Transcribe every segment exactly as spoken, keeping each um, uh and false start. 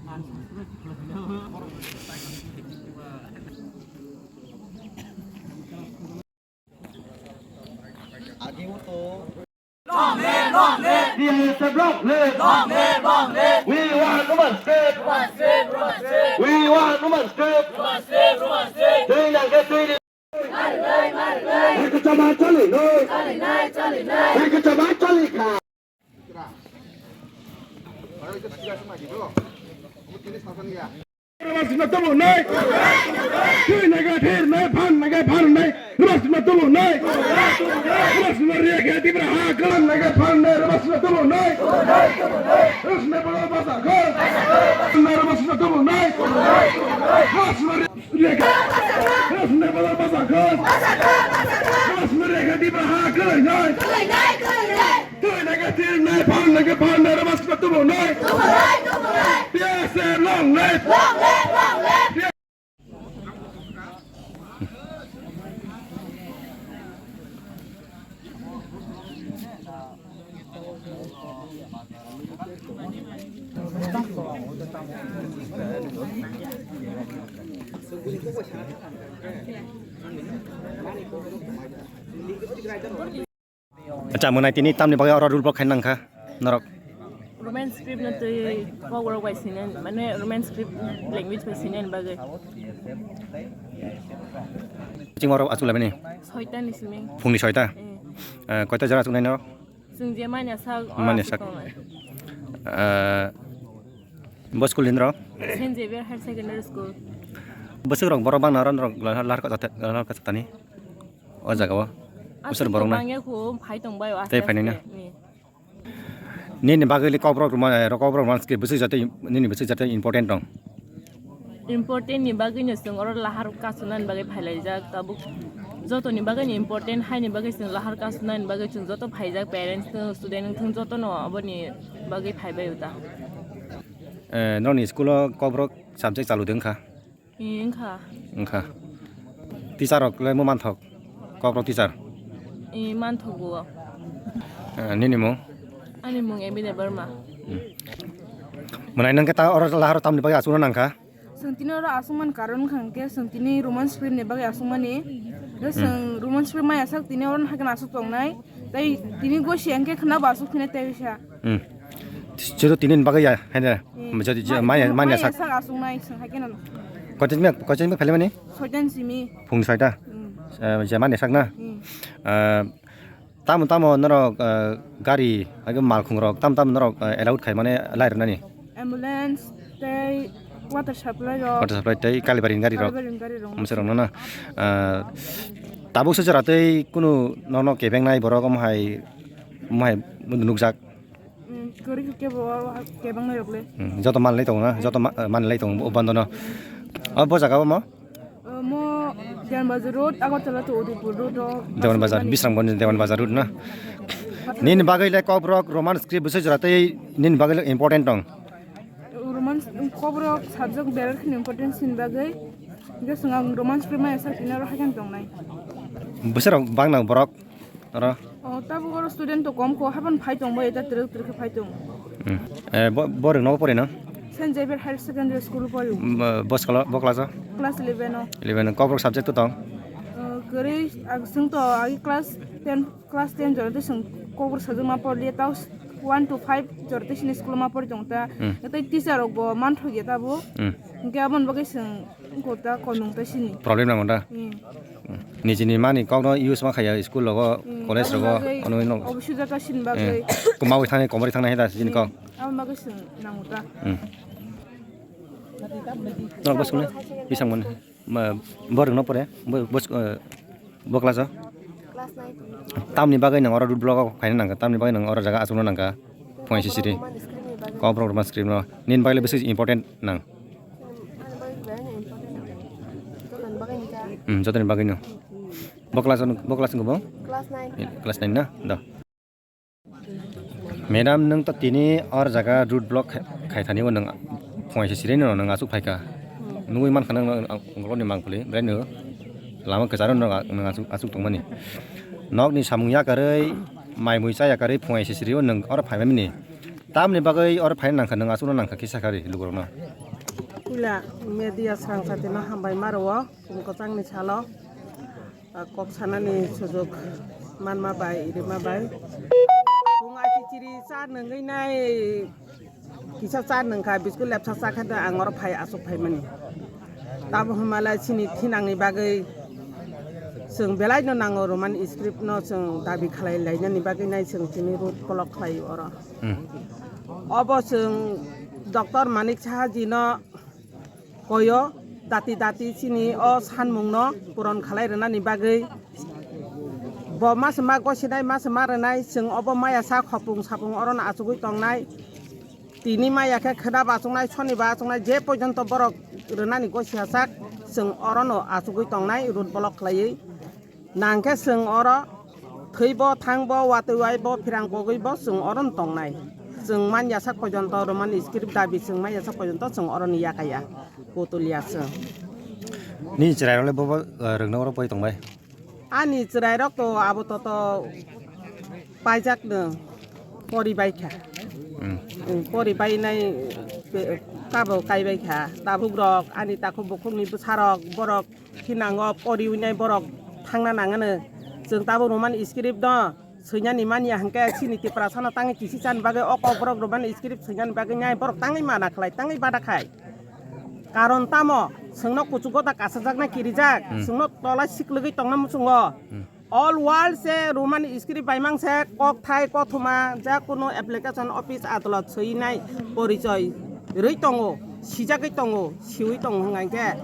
T I S F long live! Long live, long live! We want women's strip! Women's strip, women's strip! We want women's strip! Women's strip, women's strip! Twi nangkhe twi ni. Hai khe chama chali no. Hai khe chama chali kha. Rwmasima tubu nai. Thwi nai khe thwi nai, phan nai khe phan nai. Rwmasima tubu nai. Rwmasima riya khe Tipra ha khe phan nai khe phan nai. Rwmasima tubu nai. Rwmasima bolo basa khe. Rwmasima tubu nai. Rwmasima riya khe. Rwmasima bolo basa khe. Rwmasima riya khe Tipra ha khe nai. Twi nai khe twi nai, phan nai khe phan nai, rwmasima tubu nai. Tubu nai, tubu nai. T I S F long live. Long live, long live. Acha, mwnai tini tamni bagwi oro road block khaina nangkha norok? Roman script no twi Kokborok bai sinai, mane Roman script language bai sinai bagwi. Ching oro achuk laimani? Soita ni simi. Phungni soita? Eh. Eh, koita jora achuk nai norok? Chwng je manya sak, Manya sak. Eh, bo school ni norok? Saint Xavier Higher Secondary School. Bwswk rok borok bangna oro norok lahar, lahar kachak, lahar kachak tani? O jaga o. Aswk bwswk borok na? Bangya kho, phai tong bai o aste aste. Tei phainai na? Ni. Nini bagwi le Kokborok rwma, eh, Kokborok rwma khe bwswk jatwi, nini bwswk jatwi important tong? Important ni bagwi no chwng oro lahar kasunani bagwi phailaijak tabuk. Joto ni bagwi ni important, hai ni bagwi chwng lahar kasunani bagwi chwng joto phaijak, parents no, student wngthung joto no aboni bagwi phaibai uta. Eh, noni school o Kokborok subject chalu de wngkha? Ee, wngkha. Wngkha. Teacher rok le mo manthok? Kokborok teacher? Ee, manthok bo. Eh, nini mung? Ani mung Ebi Debbarma. Hmm. Mwnai nang khe ta oro lahar tamni bagwi aswkno nangkha? Chwng tini oro aswkmani karon wngkha hwnkhe chwng tini Roman script ni bagwi aswkmani. Hwnkhe chwng Roman script maya sak tini oro haikhe aswk tongnai. Tei tini gosi hwnkhe khwna bo aswk khwna tei bisa. Hmm. Chwng tini ni bagwi ya, hai da? Hmm. Jadi je, maya, maya sak. Sak aswknai, chwng hai kheno. Koichajma, koichajma phailai mani? Soitan simi. Phung soita? Hmm. Eh, je mani sak na? Hmm. Eh, tamo, tamo norok, eh, gari, age malkhung rok, tam, tam norok, eh, allowed khai mane lai rwnani? Ambulance tei water supply rok. Water supply tei Kalibari ni gari rok. Kalibari ni gari rok. Masa rok no na. Eh, tabuk se jora tei kunu nono kebengnai borok omo hai, omo hai nukjak. Mm, kwrwi khe kebo kebang nai rok le. Mm, joto manlai tongo na, joto ma-, manlai tongo o bando no. O bo jaga o mo? O mo Dewan Bazar Road, Agartala to Udaipur Road o. Dewan Bazar, Bisramganj Dewan Bazar Road na. Nini bagwi le Kokborok Roman script bwswk jora tei nini bagwi le important tong? Roman, Kokborok subject berar khini important sin bagwi. Hwnkhe chwng ang Roman script maya sak tini oro haikhe tongnai. Bwswk rok bang nang borok? Oro? O, tabuk oro student to kom kho, haban phai tong bai, eta twrwk twrwk khe phai tong. Hmm. Eh, bo, bo rwng nogo pori no? Saint Xavier Higher Secondary School pori. Mm, bo skala, bo class o? Class eleven o. Eleven o. Kokborok subject to tong? O, kwrwi, ag-, chwng to agi class ten, class ten jora tei chwng Kokborok sajwk ma porli, tao one to five jora tei sini school ma pori tong ta. Hmm. Tei teacher rok bo manthok ya tabuk. Hmm. Hwnkhe aboni bagwi chwng Kota kolmung ta sini. Problem nang da? Hmm. Nijini mani kok no use ma khaya school logo, hmm, college rogo, bagwi ano no. Obo suja ta sini bagwi. Hmm. Kuma wi thani, komori thani heda sini kok. Hmm. Abo bagwi sini nang da. Hmm. No, bos kule, pisang mon. Ma, bor no pore, bo-, bos, eh, bo class o? Class nine. Tamni bagwi nang oro road block o khaina nangkha, tamni bagwi nang oro jaga achukna nangkha. Phung sisiri. Kokborok Roman script ni bagwi. Kokborok Roman script no. Nini bagwi le bisi important nang. Ani bagwi belai no important nang. Jotoni bagwi ni ka. Hmm, jotoni bagwi no. Bo class, bo class ni bo? Class nine. Class nine na? Do. Madam, nwng to tini or jaga road block khai, khai thani o nwng phung sisiri no nwng achuk phaikha. Hmm. Nugwi mankha nwng, ang, ang, ni mangpili, belai no. Lama kwcharo nwng, nwng achuk, achuk tongmani. Nokni samung yakarwi, mai mui cha yakarwi phung sisiri o nwng oro phaimani. Tamni bagwi oro phaina nangkha, nwng aswkno nangkha kisa kari lukurokno. Puila media srang satino hambai ma rwo, chwng kwchangni salo, ah, kok sanani sujuk manma bai, rima bai. Chwng achi chiri cha nungwi nai, kisa cha nungkha, biskut lepsa cha kha ang oro phai aswk phaimani. Tamo hwnmale chini thinangni bagwi chwng belaino nango, Roman script no chwng dabi khlai lainani bagwi nai chwng tini road block khlai oro. Hmm. Obo chwng Doctor Manik Saha ji no koyo, dati dati chini o sanmung no puron khlai rwnani bagwi. Bo ma se ma gosinai, ma se ma rwnai, chwng obo maya sa khopung sapung oro no achugwi tongnai. Tini maya khe khwna bachuknai, soni bachuknai, je porjonto borok rwnani gosi hachak, chwng orono achugwi tongnai, road block khlaiwi. Nangkhe chwng oro thwibo, thangbo, watwi waibo, phirang kogwibo chwng orono tongnai. Chwng man yasak porjonto, Roman script dabi chwng man yasak porjonto chwng oroni yakaya, kutulya chwng. Nini chwrairokle bobo, eh, rwngna oro poi tongbai? Ani chwrairok to abo toto paijak no pori bai kha. Hmm. Hmm, pori bai nai, eh, kabo kai bai kha. Tabuk rok, ani takhuk bukhuk ni bwsa rok, borok thinango pori wnai borok thangna nangano. Chwng tabuk Roman script no swinani manya hwnkhe chini Tiprasa no tangwi kisi chani bagwi o kok borok Roman script swinani bagwi nai borok tangwi mana khlai, tangwi bada khai. Karon tamo, chwngno kuchugo da kasajaknai kirijak, hmm, chwngno tola siklwgwi tongna muchungo. Hmm. All world se Roman script baimang se kokthai kothoma ja kunu application office adolot swinai porichoi rwi tongo, sijagwi tongo, siwi tongo hwnka hinkhe.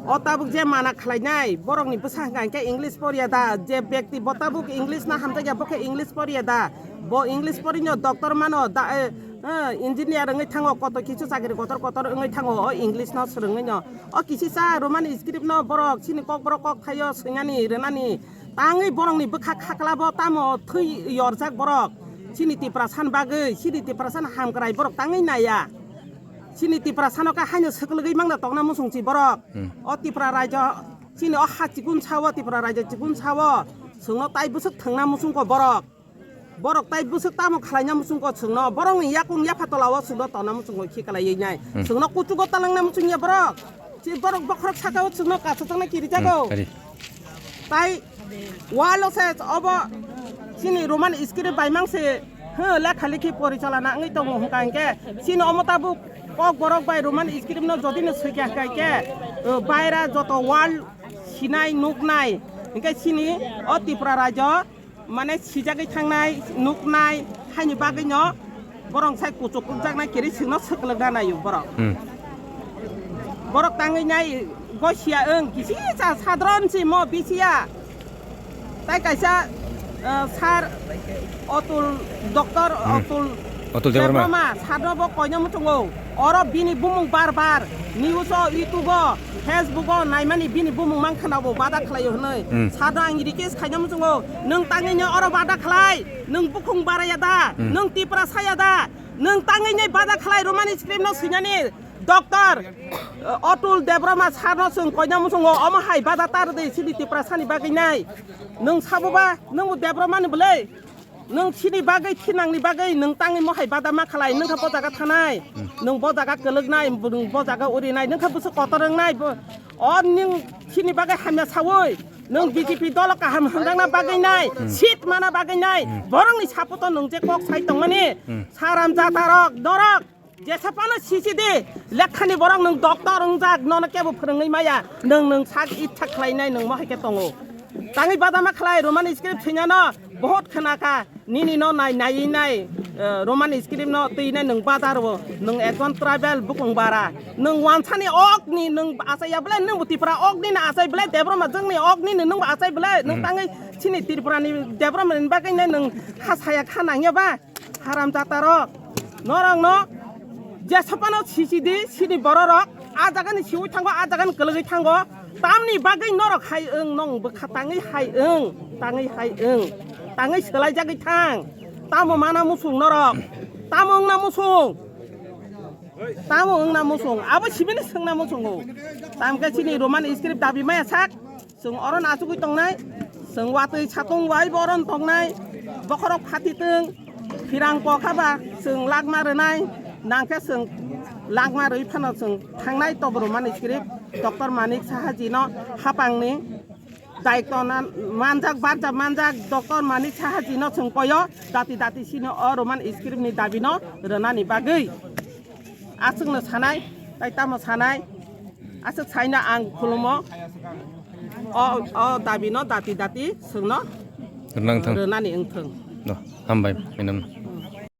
O tabuk je mana khlainai, borokni bwsa hwnka hinkhe English poriya da, je bekti bo tabuk English na hamjakya, bo khe English poriya da, bo English porino doctor mano da, eh, eh, engineer wngwi thango, koto kisu chakri kotor kotor wngwi thango, o English no swrwngwi no. O kisisa Roman script no borok chini kok borok kok thaio swinani rwnani tangwi borokni bwkha khaklabo tamo thwi yorjak borok. Chini Tiprasa ni bagwi, chini Tiprasa ni hamkrai borok tangwi naiya. Chini Tiprasa no khe haino swklwgwi mangna tongna muchungchi borok. Hmm. O Tipra raijo chini o ha chikun sao, Tipra raijo chikun sao chwngno tai bwswk thwngna muchungko borok. Borok tai bwswk tamo khlaina muchungko chwngno? Borokni yakung yapha tolao chwngno tongna muchungo khiklaiwi nai. Hmm. Chwngno kuchugo talangna muchungya borok. Chi borok bokhorok sakao chwngno kasajakna kirijago. Hmm, kari. Tai walo se obo chini Roman script baimang se, huh, lekha likhi porichalana wngwi tongo hwnka hinkhe chini omo tabuk kok borok bai Roman script no jodi no swikha hwnkha hinkhe, uh, baira joto world sinai nuknai hinkhe chini o Tripura raijo mane sijagwi thangnai, nuknai, haini bagwino borok sai kuchuk kukjaknai, kiri singno swklwkna naio borok. Hmm. Borok tangwi nai gosiya wng, kisi cha sadron si mo bisiya. Tai kaisa, eh, sir Atul, Doctor Hmm. Atul Atul Debbarma. Debbarma, sir no bo koina muchungo. Oro bini bumung bar bar news o, YouTube o, Facebook o naimani bini bumung mang khana bo bada khlaio hwnwi. Hmm. Sir no ang request khaina muchungo, nwng tangwi no oro bada khlai, nwng bukhung baraya da, Hmm. nwng Tipra saya da, nwng tangwi no bada khlai Roman script no swinani Doctor, eh, Atul Debbarma sir no chwng koina muchungo, omo hai bada tar de sidi Tipra sani bagwi nai. Nwng sabo ba, nwng bo Debbarma ni bwlai. Nwng chini bagwi, thinangni bagwi nwng tangwi mohai bada ma khalai, nwng kha bo jaga thanai, Hmm. nwng bo jaga kwlwknai, nwng bo jaga urinai, nwng kha bwswk kotor wngnai, bo, o nwng chini bagwi hamya saui, nwng B J P dolo kaham hwnjakna bagwi nai, Hmm. seat mana bagwi nai, Hmm. borokni support o nwng je kok sai tongmani, Hmm. saram jatarok, norok, Jesa phano sisi di, lekhani borok nwng doctor wngjak, nono kebo phwrwngwi maya, nwng, nwng sak itha khlainai, nwng mohai khe tongo. Tangwi badama khlai, Roman script thwinano, bohot khna kha, nini no nai, naiwi nai, eh, Roman script no twi nai nwng badar o, nwng ekjon tribal bukung bara, nwng wansani ok ni nwng achai ya bwlai, nwng bo Tripura ok ni na achai bwlai, Debbarma jwng ni ok ni nwng bo achai bwlai, nwng Hmm. tangwi chini Tripura ni Debbarma ni bagwi nai nwng ha saya kha nangya ba? Haram jatarok, norokno je sophano sisi di, sini bororok, a jagani siwi thango, a jagani kwlwgwi thango, tamni bagwi norok hai wng, nong bwkha tangwi hai wng, tangwi hai wng, tangwi swlaijagwi thang, tamo mana muchung norok, tamo wngna muchung, tamo wngna muchung, abo sibini swngna muchungo, tamkhe chini Roman script dabi maya sak. Chwng oro no achugwi tongnai, chwng watwi satung wai bo oro no tongnai, bokhorok phati twng, Phirang kokha ba chwng lakma rwnai, nangkhe chwng lakma rwi phano chwng thangnai Toboromani script Doctor Manik Sahaji no hapangni daitwna manjak, barjak manjak Doctor Manik Sahaji no chwng koyo dati dati sini o Roman script ni dabi no rwnani bagwi. Aswkno sanai, tai tamo sanai, aswk saino ang khulumo. O, o dabi no dati dati chwngno Rwnang thang. Rwnani wngthwng. No, hambai, mainam.